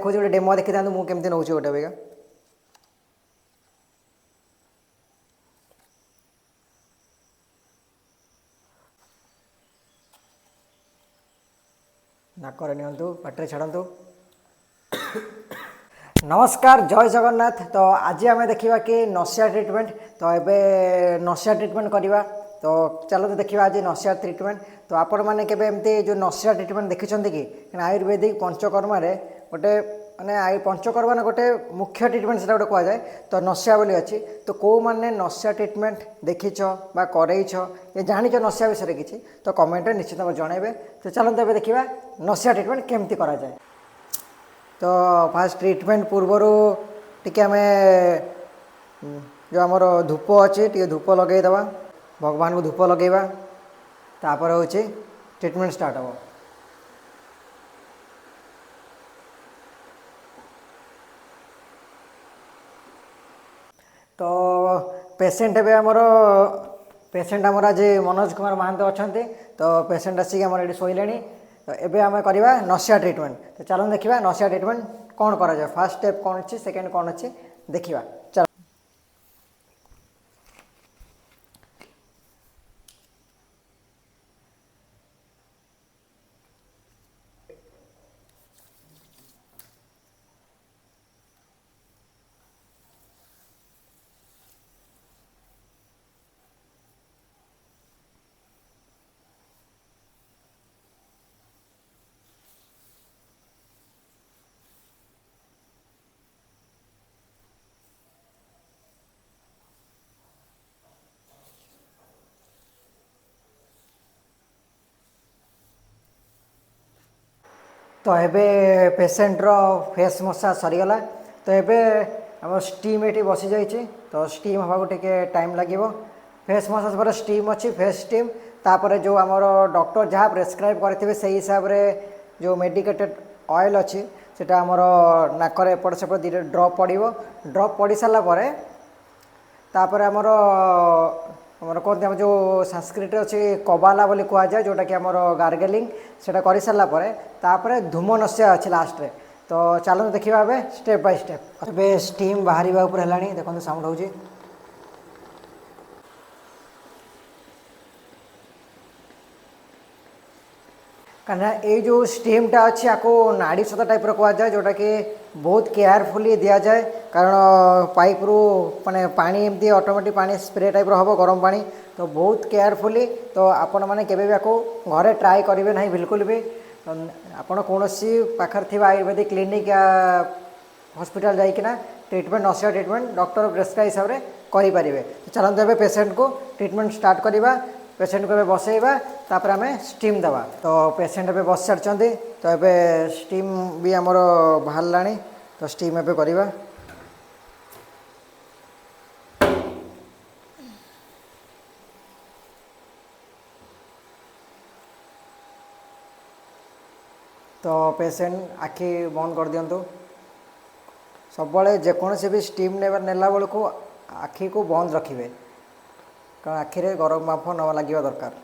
ଦେଖାଉଛି ଗୋଟେ ଡେମୋ ଦେଖିଥାନ୍ତୁ ମୁଁ କେମିତି ନେଉଛି ଗୋଟେ ଅବିକା। ନାକରେ ନିଅନ୍ତୁ, ପାଟିରେ ଛାଡ଼ନ୍ତୁ। ନମସ୍କାର, ଜୟ ଜଗନ୍ନାଥ। ତ ଆଜି ଆମେ ଦେଖିବା କି ନସିଆ ଟ୍ରିଟମେଣ୍ଟ। ତ ଏବେ ନସିଆ ଟ୍ରିଟମେଣ୍ଟ କରିବା, ତ ଚାଲନ୍ତୁ ଦେଖିବା ଆଜି ନସିଆ ଟ୍ରିଟମେଣ୍ଟ। ତ ଆପଣମାନେ କେବେ ଏମିତି ଯେଉଁ ନସିଆ ଟ୍ରିଟମେଣ୍ଟ ଦେଖିଛନ୍ତି କି? କାରଣ ଆୟୁର୍ବେଦିକ ପଞ୍ଚକର୍ମରେ ଗୋଟେ ମାନେ ପଞ୍ଚକର୍ମରେ ଗୋଟେ ମୁଖ୍ୟ ଟ୍ରିଟମେଣ୍ଟ ସେଟା ଗୋଟେ କୁହାଯାଏ, ତ ନସିଆ ବୋଲି ଅଛି। ତ କେଉଁମାନେ ନସିଆ ଟ୍ରିଟମେଣ୍ଟ ଦେଖିଛ ବା କରେଇଛ, ଏ ଜାଣିଛ ନସିଆ ବିଷୟରେ କିଛି, ତ କମେଣ୍ଟରେ ନିଶ୍ଚିତ ଭାବେ ଜଣାଇବେ। ତ ଚାଲନ୍ତୁ ଏବେ ଦେଖିବା ନସିଆ ଟ୍ରିଟମେଣ୍ଟ କେମିତି କରାଯାଏ। ତ ଫାଷ୍ଟ ଟ୍ରିଟମେଣ୍ଟ ପୂର୍ବରୁ ଟିକେ ଆମେ ଯେଉଁ ଆମର ଧୂପ ଅଛି ଟିକେ ଧୂପ ଲଗାଇଦେବା, ଭଗବାନଙ୍କୁ ଧୂପ ଲଗାଇବା, ତାପରେ ହେଉଛି ଟ୍ରିଟମେଣ୍ଟ ଷ୍ଟାର୍ଟ ହେବ। ତ ପେସେଣ୍ଟ ଏବେ ଆମର ପେସେଣ୍ଟ ଆମର ଆଜି ମନୋଜ କୁମାର ମହାନ୍ତ ଅଛନ୍ତି। ତ ପେସେଣ୍ଟ ଆସିକି ଆମର ଏଠି ଶୋଇଲେଣି। ତ ଏବେ ଆମେ କରିବା ନସିଆ ଟ୍ରିଟମେଣ୍ଟ। ତ ଚାଲନ୍ତୁ ଦେଖିବା ନସିଆ ଟ୍ରିଟମେଣ୍ଟ କ'ଣ କରାଯାଏ, ଫାର୍ଷ୍ଟ ଷ୍ଟେପ୍ କ'ଣ ଅଛି, ସେକେଣ୍ଡ କ'ଣ ଅଛି ଦେଖିବା। ଚାଲ। ତ ଏବେ ପେସେଣ୍ଟର ଫେସ୍ ମସାଜ ସରିଗଲା। ତ ଏବେ ଆମର ଷ୍ଟିମ୍ ଏଠି ବସିଯାଇଛି, ତ ଷ୍ଟିମ୍ ହେବାକୁ ଟିକେ ଟାଇମ୍ ଲାଗିବ। ଫେସ୍ ମସାଜ ପରେ ଷ୍ଟିମ୍ ଅଛି, ଫେସ୍ ଷ୍ଟିମ୍, ତାପରେ ଯେଉଁ ଆମର ଡକ୍ଟର ଯାହା ପ୍ରେସକ୍ରାଇବ୍ କରିଥିବେ ସେଇ ହିସାବରେ ଯେଉଁ ମେଡ଼ିକେଟେଡ଼ ଅଏଲ୍ ଅଛି ସେଟା ଆମର ନାକରେ ଏପଟ ସେପଟ ଦୁଇଟା ଡ୍ରପ୍ ପଡ଼ିବ। ଡ୍ରପ୍ ପଡ଼ି ସାରିଲା ପରେ ତାପରେ ଆମର କୁହନ୍ତି ଆମର ଯେଉଁ ସାଂସ୍କ୍ରିଟରେ ଅଛି କବାଲା ବୋଲି କୁହାଯାଏ, ଯେଉଁଟାକି ଆମର ଗାର୍ଗେଲିଂ, ସେଇଟା କରିସାରିଲା ପରେ ତାପରେ ଧୂମନସ୍ୟା ଅଛି ଲାଷ୍ଟରେ। ତ ଚାଲନ୍ତୁ ଦେଖିବା ଏବେ ଷ୍ଟେପ୍ ବାଇ ଷ୍ଟେପ୍। ଏବେ ଷ୍ଟିମ୍ ବାହାରିବା ଉପରେ ହେଲାଣି, ଦେଖନ୍ତୁ ସାଉଣ୍ଡ ହେଉଛି। କାହିଁକିନା ଏଇ ଯେଉଁ ଷ୍ଟିମ୍ଟା ଅଛି ଆକୁ ନାଡ଼ି ସତା ଟାଇପ୍ର କୁହାଯାଏ, ଯେଉଁଟାକି ବହୁତ କେୟାରଫୁଲି ଦିଆଯାଏ। କାରଣ ପାଇପ୍ରୁ ମାନେ ପାଣି ଏମିତି ଅଟୋମେଟିକ୍ ପାଣି ସ୍ପ୍ରେ ଟାଇପ୍ର ହେବ, ଗରମ ପାଣି, ତ ବହୁତ କେୟାରଫୁଲି। ତ ଆପଣମାନେ କେବେ ବି ଆକୁ ଘରେ ଟ୍ରାଏ କରିବେ ନାହିଁ ବିଲକୁଲ ବି। ଆପଣ କୌଣସି ପାଖରେ ଥିବା ଆୟୁର୍ବେଦିକ କ୍ଲିନିକ୍ ୟା ହସ୍ପିଟାଲ ଯାଇକିନା ଟ୍ରିଟମେଣ୍ଟ, ନସିଆ ଟ୍ରିଟମେଣ୍ଟ ଡକ୍ଟର ପ୍ରେସକ୍ରାଇବ୍ ହିସାବରେ କରିପାରିବେ। ତ ଚାଲନ୍ତୁ ଏବେ ପେସେଣ୍ଟକୁ ଟ୍ରିଟମେଣ୍ଟ ଷ୍ଟାର୍ଟ କରିବା। ପେସେଣ୍ଟକୁ ଏବେ ବସେଇବା, ତାପରେ ଆମେ ଷ୍ଟିମ୍ ଦେବା। ତ ପେସେଣ୍ଟ ଏବେ ବସି ସାରିଛନ୍ତି, ତ ଏବେ ଷ୍ଟିମ୍ ବି ଆମର ବାହାରିଲାଣି, ତ ଷ୍ଟିମ୍ ଏବେ କରିବା। ତ ପେସେଣ୍ଟ ଆଖି ବନ୍ଦ କରିଦିଅନ୍ତୁ। ସବୁବେଳେ ଯେକୌଣସି ବି ଷ୍ଟିମ୍ ନେଲା ବେଳକୁ ଆଖିକୁ ବନ୍ଦ ରଖିବେ, କାରଣ ଆଖିରେ ଗରମ ବାମ୍ଫ ନ ଲାଗିବା ଦରକାର।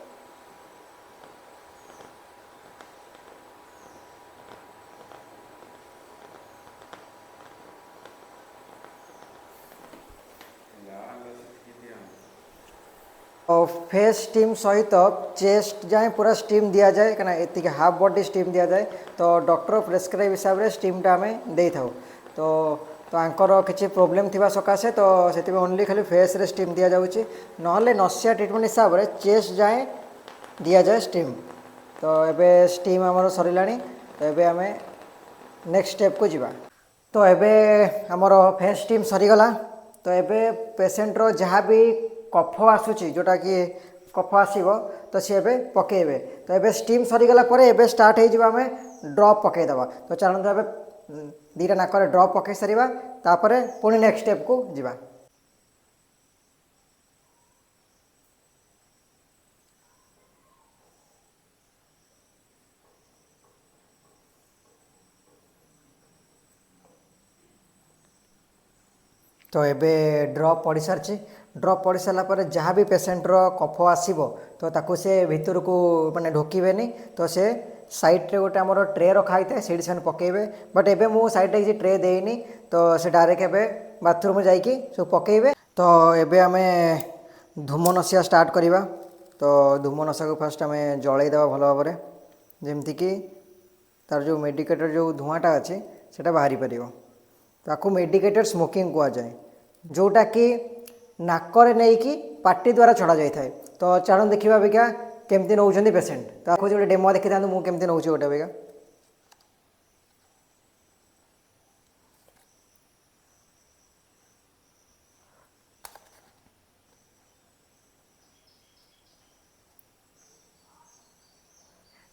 ଫେସ୍ ଷ୍ଟିମ୍ ସହିତ ଚେଷ୍ଟ ଯାଏଁ ପୁରା ଷ୍ଟିମ୍ ଦିଆଯାଏ, କାହିଁକିନା ଏତିକି ହାଫ୍ ବଡି ଷ୍ଟିମ୍ ଦିଆଯାଏ। ତ ଡକ୍ଟର ପ୍ରେସକ୍ରାଇବ୍ ହିସାବରେ ଷ୍ଟିମ୍ଟା ଆମେ ଦେଇଥାଉ। ତ ଆଙ୍କର କିଛି ପ୍ରୋବ୍ଲେମ୍ ଥିବା ସକାଶେ ତ ସେଥିପାଇଁ ଓନ୍ଲି ଖାଲି ଫେସ୍ରେ ଷ୍ଟିମ୍ ଦିଆଯାଉଛି, ନହେଲେ ନସିଆ ଟ୍ରିଟମେଣ୍ଟ ହିସାବରେ ଚେଷ୍ଟ ଯାଏଁ ଦିଆଯାଏ ଷ୍ଟିମ୍। ତ ଏବେ ଷ୍ଟିମ୍ ଆମର ସରିଲାଣି, ତ ଏବେ ଆମେ ନେକ୍ସଟ ଷ୍ଟେପ୍କୁ ଯିବା। ତ ଏବେ ଆମର ଫେସ୍ ଷ୍ଟିମ୍ ସରିଗଲା। ତ ଏବେ ପେସେଣ୍ଟର ଯାହା ବି କଫ ଆସୁଛି, ଯେଉଁଟାକି କଫ ଆସିବ, ତ ସିଏ ଏବେ ପକାଇବେ। ତ ଏବେ ଷ୍ଟିମ୍ ସରିଗଲା ପରେ ଏବେ ଷ୍ଟାର୍ଟ ହେଇଯିବ, ଆମେ ଡ୍ରପ୍ ପକାଇଦେବା। ତ ଚାଲନ୍ତୁ ଏବେ ଦୁଇଟା ନାକରେ ଡ୍ରପ୍ ପକାଇ ସାରିବା, ତାପରେ ପୁଣି ନେକ୍ସଟ ଷ୍ଟେପ୍କୁ ଯିବା। ତ ଏବେ ଡ୍ରପ୍ ପଡ଼ିସାରିଛି। ଡ୍ରପ୍ ପଡ଼ି ସାରିଲା ପରେ ଯାହା ବି ପେସେଣ୍ଟର କଫ ଆସିବ, ତ ତାକୁ ସେ ଭିତରକୁ ମାନେ ଢୋକିବେନି। ତ ସେ ସାଇଡ଼୍ରେ ଗୋଟେ ଆମର ଟ୍ରେ ରଖା ହେଇଥାଏ, ସେଇଠି ସେମାନେ ପକାଇବେ। ବଟ୍ ଏବେ ମୁଁ ସାଇଡ଼୍ରେ କିଛି ଟ୍ରେ ଦେଇନି, ତ ସେ ଡାଇରେକ୍ଟ ଏବେ ବାଥରୁମ୍ ଯାଇକି ସବୁ ପକାଇବେ। ତ ଏବେ ଆମେ ଧୂମ ନସିଆ ଷ୍ଟାର୍ଟ କରିବା। ତ ଧୂମ ନସିଆକୁ ଫାଷ୍ଟ ଆମେ ଜଳେଇ ଦେବା ଭଲ ଭାବରେ, ଯେମିତିକି ତାର ଯେଉଁ ମେଡ଼ିକେଟେଡ଼ ଯେଉଁ ଧୂଆଁଟା ଅଛି ସେଇଟା ବାହାରି ପାରିବ। ତାକୁ ମେଡ଼ିକେଟେଡ଼ ସ୍ମୋକିଂ କୁହାଯାଏ, ଯେଉଁଟାକି ନାକରେ ନେଇକି ପାଟି ଦ୍ୱାରା ଛଡ଼ା ଯାଇଥାଏ। ତ ଚାଲନ୍ତୁ ଦେଖିବା ଅବିକା କେମିତି ନେଉଛନ୍ତି ପେସେଣ୍ଟ। ତ କହୁଛି ଗୋଟେ ଡେମୋ ଦେଖିଥାନ୍ତୁ ମୁଁ କେମିତି ନେଉଛି ଗୋଟେ ଅବିକା।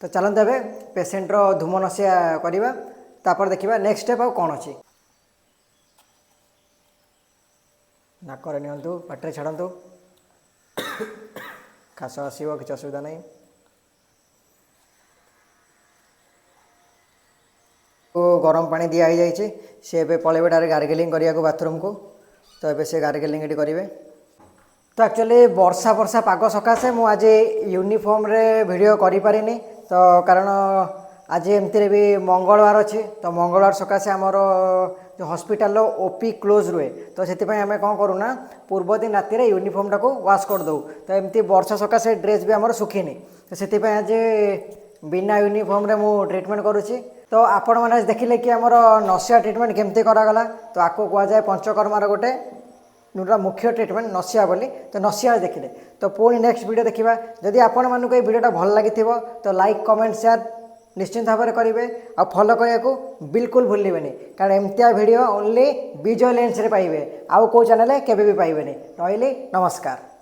ତ ଚାଲନ୍ତୁ ଏବେ ପେସେଣ୍ଟର ଧୂମ ନସିଆ କରିବା, ତାପରେ ଦେଖିବା ନେକ୍ସଟ ଷ୍ଟେପ୍ ଆଉ କ'ଣ ଅଛି। ନାକରେ ନିଅନ୍ତୁ, ପାଟିରେ ଛାଡ଼ନ୍ତୁ, କାଶ ଆସିବ, କିଛି ଅସୁବିଧା ନାହିଁ। ଗରମ ପାଣି ଦିଆ ହେଇଯାଇଛି, ସେ ଏବେ ପଳେଇବେ ଡାଇରେକ୍ଟ ଗାର୍ଗେଲିଂ କରିବାକୁ ବାଥରୁମ୍କୁ। ତ ଏବେ ସେ ଗାର୍ଗେଲିଂ ଏଠି କରିବେ। ତ ଆକ୍ଚୁଆଲି ବର୍ଷା ବର୍ଷା ପାଗ ସକାଶେ ମୁଁ ଆଜି ୟୁନିଫର୍ମରେ ଭିଡ଼ିଓ କରିପାରିନି, ତ କାରଣ ଆଜି ଏମିତିରେ ବି ମଙ୍ଗଳବାର ଅଛି। ତ ମଙ୍ଗଳବାର ସକାଶେ ଆମର ଯେଉଁ ହସ୍ପିଟାଲର ଓ ପି କ୍ଲୋଜ୍ ରୁହେ, ତ ସେଥିପାଇଁ ଆମେ କ'ଣ କରୁନା, ପୂର୍ବ ଦିନ ରାତିରେ ୟୁନିଫର୍ମଟାକୁ ୱାଶ୍ କରିଦେଉ। ତ ଏମିତି ବର୍ଷା ସକାଶେ ଡ୍ରେସ୍ ବି ଆମର ଶୁଖିନି, ତ ସେଥିପାଇଁ ଆଜି ବିନା ୟୁନିଫର୍ମରେ ମୁଁ ଟ୍ରିଟମେଣ୍ଟ କରୁଛି। ତ ଆପଣମାନେ ଆଜି ଦେଖିଲେ କି ଆମର ନସିଆ ଟ୍ରିଟମେଣ୍ଟ କେମିତି କରାଗଲା। ତ ଆକୁ କୁହାଯାଏ ପଞ୍ଚକର୍ମାର ଗୋଟେ ଯେଉଁଟା ମୁଖ୍ୟ ଟ୍ରିଟମେଣ୍ଟ ନସିଆ ବୋଲି। ତ ନସିଆ ଦେଖିଲେ, ତ ପୁଣି ନେକ୍ସଟ ଭିଡ଼ିଓ ଦେଖିବା। ଯଦି ଆପଣମାନଙ୍କୁ ଏଇ ଭିଡ଼ିଓଟା ଭଲ ଲାଗିଥିବ ତ ଲାଇକ୍, କମେଣ୍ଟ, ସେୟାର ନିଶ୍ଚିନ୍ତ ଭାବରେ କରିବେ, ଆଉ ଫଲୋ କରିବାକୁ ବିଲକୁଲ ଭୁଲିବେନି, କାରଣ ଏମିତିଆ ଭିଡ଼ିଓ ଓନ୍ଲି ବିଜୟ ଲେନ୍ସରେ ପାଇବେ, ଆଉ କେଉଁ ଚ୍ୟାନେଲରେ କେବେ ବି ପାଇବେନି। ରହିଲି, ନମସ୍କାର।